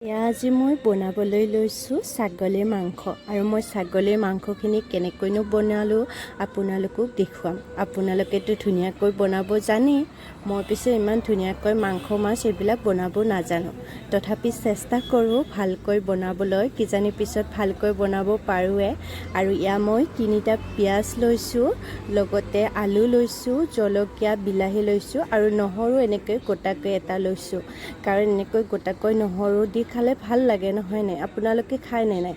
এয়া আজি মই বনাবলৈ লৈছোঁ ছাগলীৰ মাংস আৰু মই ছাগলীৰ মাংসখিনি কেনেকৈনো বনালোঁ আপোনালোকক দেখুৱাম। আপোনালোকেতো ধুনীয়াকৈ বনাব জানেই। মই পিছে ইমান ধুনীয়াকৈ মাংস, মাছ এইবিলাক বনাব নাজানো। তথাপি চেষ্টা কৰোঁ ভালকৈ বনাবলৈ, কিজানি পিছত ভালকৈ বনাব পাৰোঁৱে। আৰু এয়া মই তিনিটা পিঁয়াজ লৈছোঁ, লগতে আলু লৈছোঁ, জলকীয়া, বিলাহী লৈছোঁ আৰু নহৰু এনেকৈ গোটাকৈ এটা লৈছোঁ, কাৰণ এনেকৈ গোটাকৈ নহৰু দি খালে ভাল লাগে, নহয়নে? আপোনালোকে খায় নে নাই?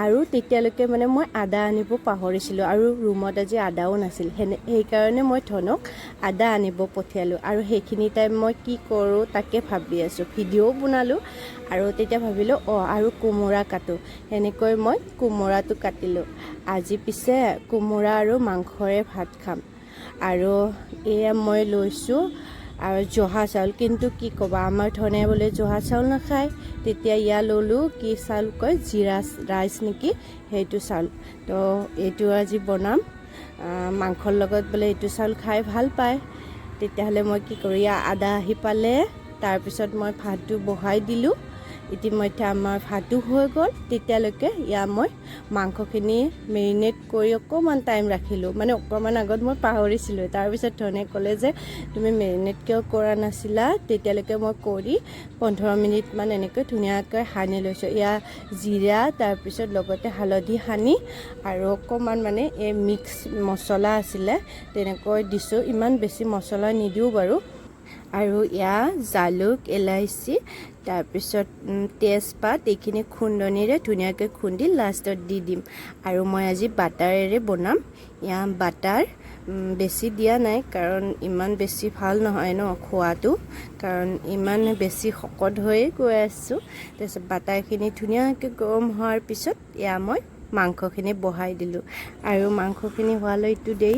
আৰু তেতিয়ালৈকে মানে মই আদা আনিব পাহৰিছিলোঁ আৰু ৰুমত আজি আদাও নাছিল। সেইকাৰণে মই ধনক আদা আনিব পঠিয়ালোঁ। আৰু সেইখিনি টাইম মই কি কৰোঁ তাকে ভাবি আছোঁ, ভিডিঅ'ও বনালোঁ আৰু তেতিয়া ভাবিলোঁ, অঁ, আৰু কোমোৰা কাটোঁ। সেনেকৈ মই কোমোৰাটো কাটিলোঁ। আজি পিছে কোমোৰা আৰু মাংসৰে ভাত খাম। আৰু এয়া মই লৈছোঁ আৰু জহা চাউল। কিন্তু কি ক'বা, আমাৰ ধনে বোলে জহা চাউল নাখায়। তেতিয়া ইয়া ল'লোঁ, কি চাউল কয়, জিৰা ৰাইচ নেকি, সেইটো চাউল। তো এইটো আজি বনাম। মাংসৰ লগত বোলে এইটো চাউল খাই ভাল পায়। তেতিয়াহ'লে মই কি কৰোঁ? ইয়া আদা আহি পালে। তাৰপিছত মই ভাতটো বহাই দিলোঁ। ইতিমধ্যে আমাৰ ভাতো হৈ গ'ল। তেতিয়ালৈকে ইয়া মই মাংসখিনি মেৰিনেট কৰি অকণমান টাইম ৰাখিলোঁ। মানে অকণমান আগত মই পাহৰিছিলোঁ। তাৰপিছত ধনে ক'লে যে তুমি মেৰিনেট কিয় কৰা নাছিলা? তেতিয়ালৈকে মই কৰি 15 মিনিটমান এনেকৈ ধুনীয়াকৈ সানি লৈছোঁ। এয়া জিৰা, তাৰপিছত লগতে হালধি সানি আৰু অকণমান মানে এই মিক্স মছলা আছিলে, তেনেকৈ দিছোঁ। ইমান বেছি মছলা নিদিওঁ বাৰু। আৰু এয়া জালুক, ইলাচি, তাৰপিছত তেজপাত, এইখিনি খুন্দনিৰে ধুনীয়াকৈ খুন্দি লাষ্টত দি দিম। আৰু মই আজি বাটাৰেৰে বনাম। এয়া বাটাৰ বেছি দিয়া নাই, কাৰণ ইমান বেছি ভাল নহয় ন খোৱাটো, কাৰণ ইমান বেছি শকত হৈয়ে গৈ আছোঁ। তাৰপিছত বাটাৰখিনি ধুনীয়াকৈ গৰম হোৱাৰ পিছত এয়া মই মাংসখিনি বহাই দিলোঁ। আৰু মাংসখিনি হোৱালৈতো দেৰি